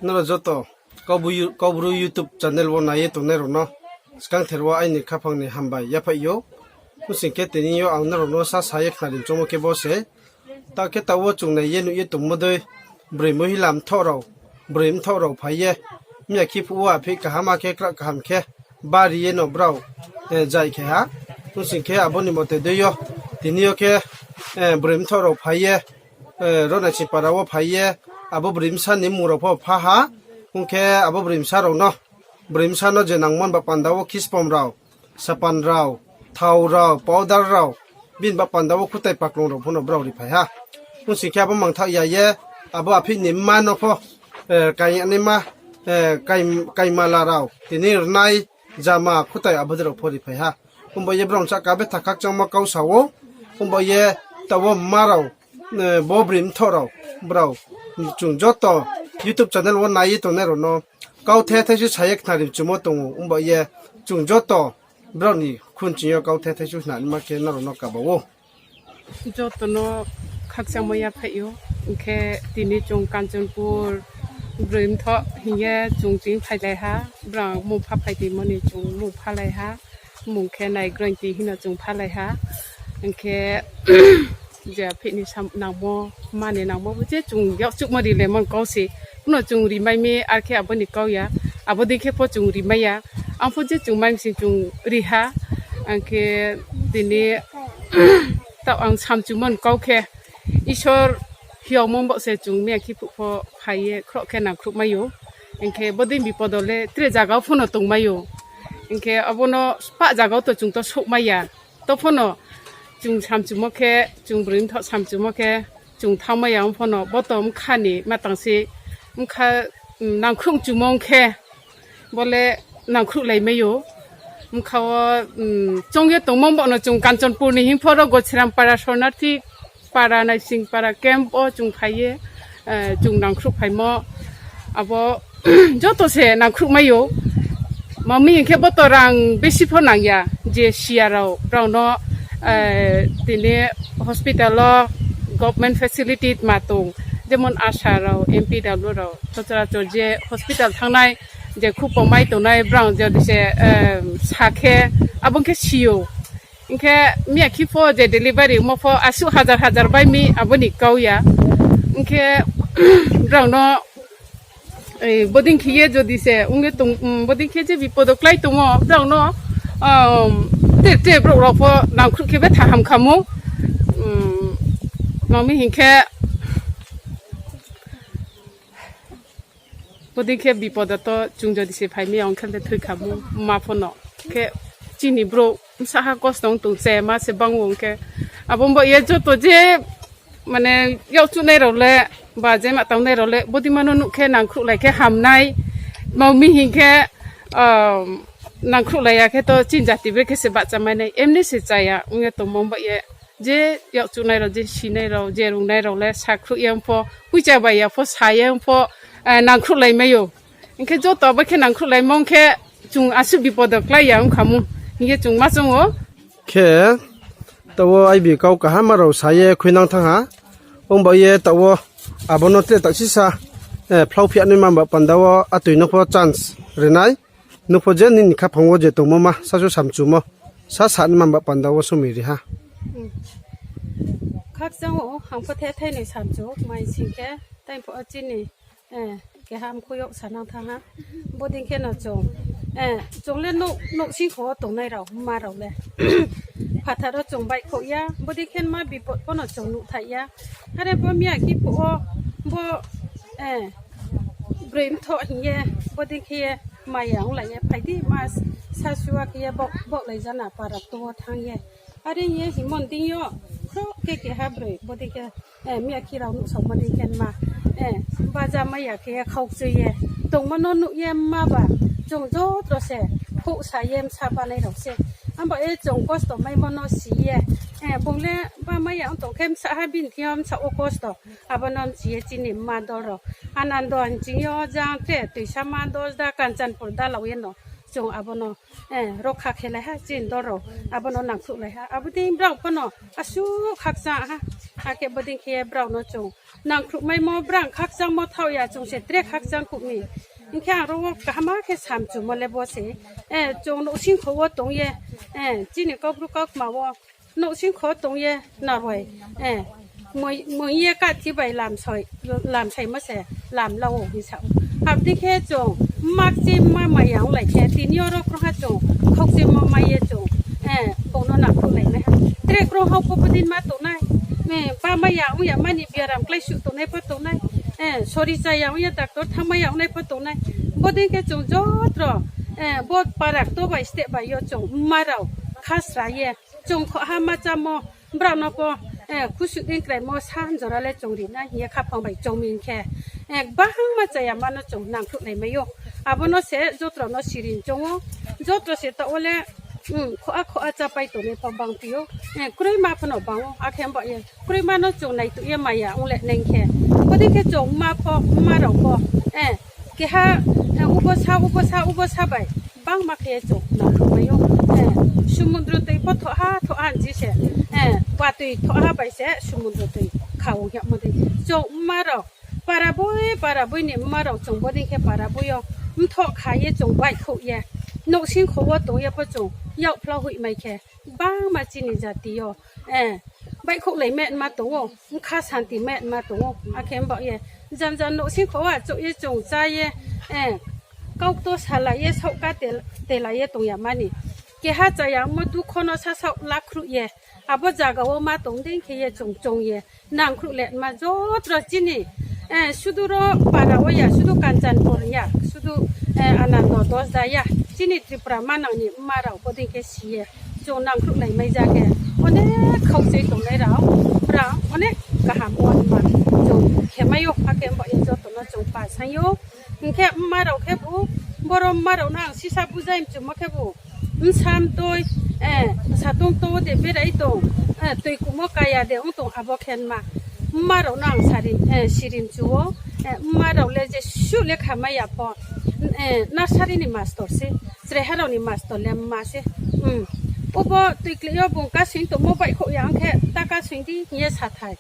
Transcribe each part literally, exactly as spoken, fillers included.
Nrao joto Kaubru, Kaubru YouTube channel wo nai ye tongnai rao no skangther wo aini khaphang ni hambai yaphaih ou. Ong sing khe tini yo ang nrao no sa sa ye khnari mchumo khe bo se. Ta khe taoh wo chung nai ye nuh ye tongmo dei, broi mohila mthoh rao, broi mthoh rao phai ye, miya khiphuh wo aphih kaham khe, krah kaham khe, bari ye no brao, eh, jai khe ha. Ong sing khe abo ni mote dei yo, tini yo khe, eh, broi mthoh rao phai ye, eh, Ronasing para wo phai ye, abo broi bsa ni mmung rao pho pha ha. Ong khe abo broi bsa rao no, broi bsa no je nangmo ni ba panda wo khispom rao, sapan rao, thao rao, powder rao, bini ba panda wo khutai paklung rao pho no brao ri phai ha. Ong sing khe abo mangthaoh ya ye, abo aphih ni mma no pho, eh, kaiyanaima, eh, kai-, kaimala rao, tini rnai, jama, khutai abo dei rao pho ri phai ha. Ongba ye brao sahka betha khakchangmo kau sa ou. Ongba ye taoh wo mma rao, eh, bo broi mthoh rao, brao, chung joto YouTube channel wo nai ye tongnai rao no kauthai thai se sa ye khnari mchumo tong ou. Ongba ye chung joto brao ni khunching yo kauthai thai se khnanaima khe nrao no kaba ou. Joto no khakchangmo yaphaih ou. Ong khe tini chung Kanchanpur broi mthoh hing ye chung ching phailai ha. Brao mung pha phai timo ni chung mung phalai ha. Mung khe Naigrointi hing no chung phalai ha. Ong khe je aphih ni sam nangmo, mma ni nangmo bo je chung yakchuhmo ri le man kau se. Phuno chung rimai mi, ar khe abo ni kau ya. Abo dei khe pho chung rimai ya. Ang pho je chung mai mi sing chung ri ha. Ang khe tini taoh ang samchumo ni kau khe, Isor hiaomo baoh se chung miya khiphuh pho phai ye khroh khe nangkhruhmai ou. Ong khe bodei bipod wo le tre zaga wo pho no tongmai ou. Ong khe abo no pah zaga wo to chung to souhmai ya. To pho no chung samchumo khe, chung broi mthoh samchumo khe, chung thanngmai ya ong pho no, bo to bkha ni ma tang se, bkha, mm, nangkhruh chumo ong khe, bo le nangkhruhlaimai ou. Bkha wo, mm, choung ye tongmo baoh no chung Kanchanpur ni hing pho ro Gochiram para, Sornarthi para, Naising para camp wo chung phai ye, eh, chung nangkhruh phaimo. Abo joto se nangkhruhmai ou. Ma mi hing khe bo to rang besi pho nang ya, je siya rao, brao no, eh, tini hospital wo government facility tma tong, jemon ASHA rao, M P W rao, sochorachor je hospital thanngnai, je khupomai tongnai, brao jodi se, eh, sa khe, abo khe si ou. Hing khe miya khiphuh je delivery mo pho asuh hajar hajar bai mi abo ni kau ya. Hing khe brao no, eh, bodei khe ye jodi se ong ye tong, mm, bodei khe je bipod wo klái tongmo, brao no, um, tre tre brouh rao pho nangkhruh khe betha ham kha mo. Um, ma mi hing khe, bodei khe bipod wo to chung jodi se phai mi ya ong khe le thoi kha mo, mma pho no. Khe chini brouh bsa ha kosto ong tong se, ma se bang ong khe. Abo baoh ye joto je, mane, yakchuhnai rao le, ba je ma tangnai rao le, bodei ma no nuh khe nangkhruhlai khe hamnai, ma mi hing khe, um, nangkhruhlai ya khe to chini jati bre khe se bahchamainai, emni se chaya ong ye tongmo baoh ye. Je yakchuhnai rao, je sinai rao, je rungnai rao le sakhruh ye ong pho, poicha bai ya pho, sa ye ong pho, eh, nangkhruhlaimai ou. Hing khe joto abo khe nangkhruhlaimo ong khe chung asuh bipod wo klái ya ong kha mo hing ye chung ma choung ou. Khe taoh wo aibi kau kaham rao sa ye khuinang thanng ha. Ongba ye taoh wo abo no tre taoh sisa, eh, phlauphiyanaima ba panda wo atoi no pho chance ri nai. Nung pho je nini khaphang wo je tongmo ma sasu samchumo, sa sanaima ba panda wo sumi ri ha. Khakchang ou, ang pho the thai ni samchu, mai sing khe, tai pho chini, eh, keha mkhu yo sanang thanng ha. Bodei khe no chung, eh, chung le nouh, nouhsing kho wo tongnai rao, mma rao le. Phathar wo chung baihkhouh ya, bodei khe ma bipod pho no chung nuhthai ya. Are bo miya khiphuh wo, bo, eh, broi mthoh hing ye, bodei khe ye maya onglai ye phai di, ma sasu a khe ye baoh, baohlai jana para kto wo thanng ye. Are hing ye hingmo ni deing yo, khroh khe keha broi, bodei khe, eh, miya khi rao nuhsaomo dei khe ma, eh, baja mai ya khe ye khaukchui ye tongmo no nuh ye mma ba, chung joto se khouhsa ye bsa banai rao se. Abo ye chung kosto maimo no si ye, eh, bung le ba mai ya ong tong khe bsa ha bini thing yo bsa wo kosto. Abo no bchi ye chini mma dol rao. Anando hing ching yo jang tre toisa ma dol da Kanchanpur dalao ye no. Chung abo no, eh, rokha khelai ha chini dol rao. Abo no nangkhruhlai ha. Abo dei brao pho no asuh khakchang ha. Akhe bodei khe ye brao no chung nangkhruhmaimo, brang khakchangmo thaoh ya, chung se tre khakchang khuh mi. Hing khe ang ro wo kaham khe samchumo le bo se, chung nouhsing kho wo tong ye, chini Kaubru kautma wo nouhsing kho tong ye narwai, mung ye kathi bai lamsaimo se lam la ou hing sa ou. Abo dei khe chung mma kchima maya onglai khe, tini yo ro krungha chung khaukchimo mai ye chung bung no nangkhruhlai nai ha. Tre krungha pho bodei ma tong nai, pa maya ong ya mani biaram kláisuh tongnai pho tong nai, sori chaya ong ye doctor thanngmai ya ongnai pho tong nai. Bodei khe chung jotro, bo para kto bai steh bai yo chung mma rao khasra ye, chung khoha ma chámo, brao no pho khusuh dei kraimo sa jora le chung ri nai hing ye khaphang bai choung mi hing khe, gbangma chayama no chung nangkhruhlai mai ou. Abo no se jotro no siring choung ou, jotro se taoh wo le, khoha khoha chápai tongnai pho bangphi ou, kroima pho no bang ou, akhe baoh ye kroima no chung naituh ye maya ong le nai khe, bodei khe chung mma pho, mma rao pho, keha, ubo sa, ubo sa, ubo sa bai bangma khe ye chung nangkhruh mai ou. Sumundru toi pho thoha thoha nchi se, watoi thoha bai se sumundru toi kha ong yagmo dei. Chung mma rao para boi para boi ni mma rao chung bodei khe para boi yo mthoh kha ye chung baihkhouh ye, nouhsing kho wo tong ye pho chung yakphla hoihmai khe, bangma chini jati yo baihkhouhlai metma tong ou, bkha santi metma tong ou. Akhe baoh ye janja nouhsing kho wo achouh ye chung chá ye, kaukto salai ye saohka te-, telai ye tong ya mani. Keha chayamo dukho no sasaoh lakhruh ye, abo zaga wo ma tong dei khe ye chung choung ye nangkhruh le ma jotro chini, sudu ro para wo ya, sudu Kanchanpur ya, sudu Anando Dosda ya, chini Tripura manang ni mma rao bodei khe si ye chung nangkhruhlai mai ja khe, onek khaukchoi tongnai rao, brao onek kaham ongma chung khe mai ou, akhe baoh ye joto no chung pa saing ou. Hing khe mma rao khebu, boro mma rao no ang sisa bujai mchumo khebu, bsa mtoi, satung to de berai tong, toi kumo kaya de ong tong abo khe mma. Mma rao no ang sari, siring mchu ou, mma rao le jesuh le khamai ya pho, nursery ni master se, chraiha rao ni master le mma se. Obo toi kleh yo bung kasoing tongmo baihkhouh ya ong khe, ta kasoing di hing ye sathai.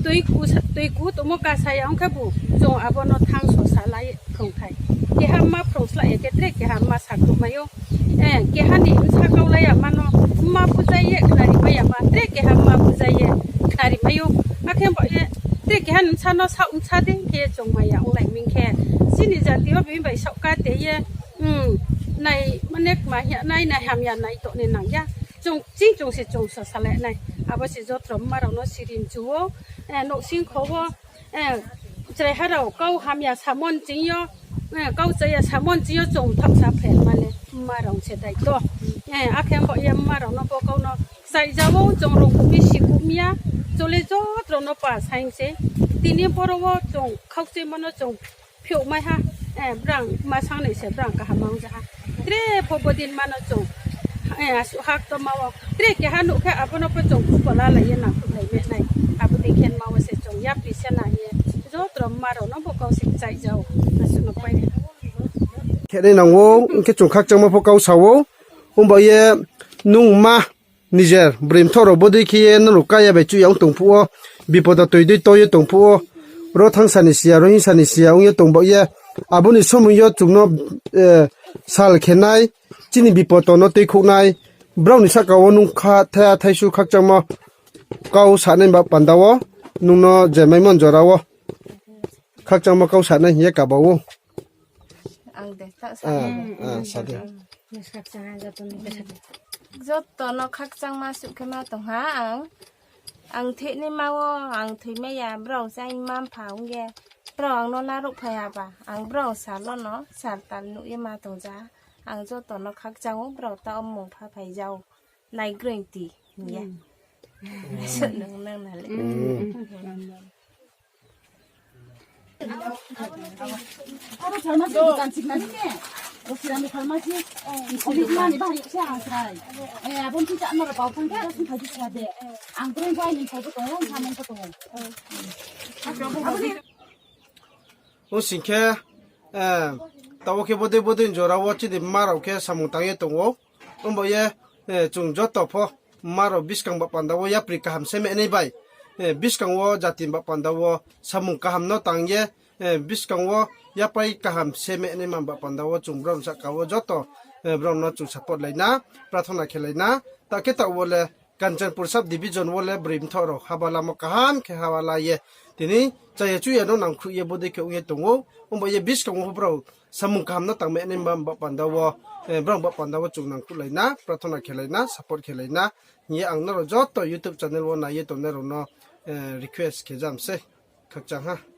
Toi ku sa-, toi ku tongmo kasa ya ong khebu, chung abo no thanngso salai phrungthai. Keha mma phrung slah ya khe tre keha mma sakhruh mai ou. Keha ni bsa kaulai ya ma no, mma bujai ye khnari mai ya ma, tre keha mma bujai ye khnari mai ou. Akhe baoh ye tre keha ni bsa no saoh bsa dei khe ye chung maya onglai mi khe, chini jati yo bini bai saohka te ye, nai mane kma hing ya nai, nai hamya nai tong ni nang ya. Chung ching chung se chung so salai nai. Abo se jotro mma rao no siring mchu ou, nouhsing kho wo, chraiha rao kau hamya samon ching yo, kau chaya samon ching yo chung thaohsa phaima le mma rao se daito. Akhe baoh ye mma rao no bo kau no kchaih ja ou, chung rungkuh mi sikuh mi ya, chung le jotro no pa saing se. Tini boro wo chung khaukchoimo no chung phiouh mai ha, brang ma sangnai se brang kaham ong ja ha. Tre pho bodei ma no chung, asuh haktoma wo tre keha nuh khe abo no pho chung khupo lalai ye nangkhruhlai me nai. Abo dei khe ma wo se chung yapri se na hing ye jotro mma rao no bo kau se kchaih ja ou, asuh no pai. Khe nai nang ou, ong khe chung khakchangmo pho kau sa ou, ong baoh ye nung ma nijer broi mthoh rao bodei khe ye nrao kaya bai chuh ya ong tong phuh wo, bipodo toi dei to ye tong phuh wo, ro thanngsa ni siya, ro hingsa ni siya ong ye tong baoh ye, abo ni somoing yo chung no sal khe nai, chini bipodo no tuikhouh nai, brao ni sahka wo nung kha thai thaisu khakchangmo kau sanai ba panda wo, nung no je maimon jora wo khakchangmo kau sanai hing ye kaba ou. Ang de, ta sa. Sa de. Joto no khakchangma suh khe ma tong ha ang. Ang thehnaima wo, ang thoimai ya, brao chai mma mpha ong ye, brao ang no naruh phai ha ba, ang brao sal wo no sal tal nuh ye ma tong ja. Ang joto no khakchang ou, brao ta o mungpha phai ja ou. Nai groing ti hing ye. Nang nang na le. Aro pharmacy dukan sikna ni ne. O sirani pharmacy. Sini mani bahari se ang srai. Abon ti chakma rao pao thang khe aro sini phaidi sra de. Ang broi bai ni phaidi tong, ang samung ko tong. Abo ni. Ong sing khe, taoh wo khe bodei bodei jora wo chini mma rao khe samung tang ye tong ou. Ong baoh ye, chung joto pho mma rao buskang ba panda wo yapri kaham se menai bai. buskang wo jati ni baoh panda wo samung kaham no tang ye, buskang wo yapai kaham se mehnaima baoh panda wo chung brao ni sahka wo joto brao no chung support lai na, prathona khe lai na. Ta khe taoh wo le Kanchanpur sub division wo le broi mthoh rao haba lamo kaham khe haba la ye, tini chaya chuya no nangkhruh ye bodei khe ong ye tong ou. Ongba ye buskang wo brao samung kaham no tang mehnaima baoh panda wo, brao baoh panda wo chung nangkhruh lai na, prathona khe lai na, support khe lai na hing ye ang nrao joto YouTube channel wo nai ye tongnai rao no request khe jam sei. Khakchang ha.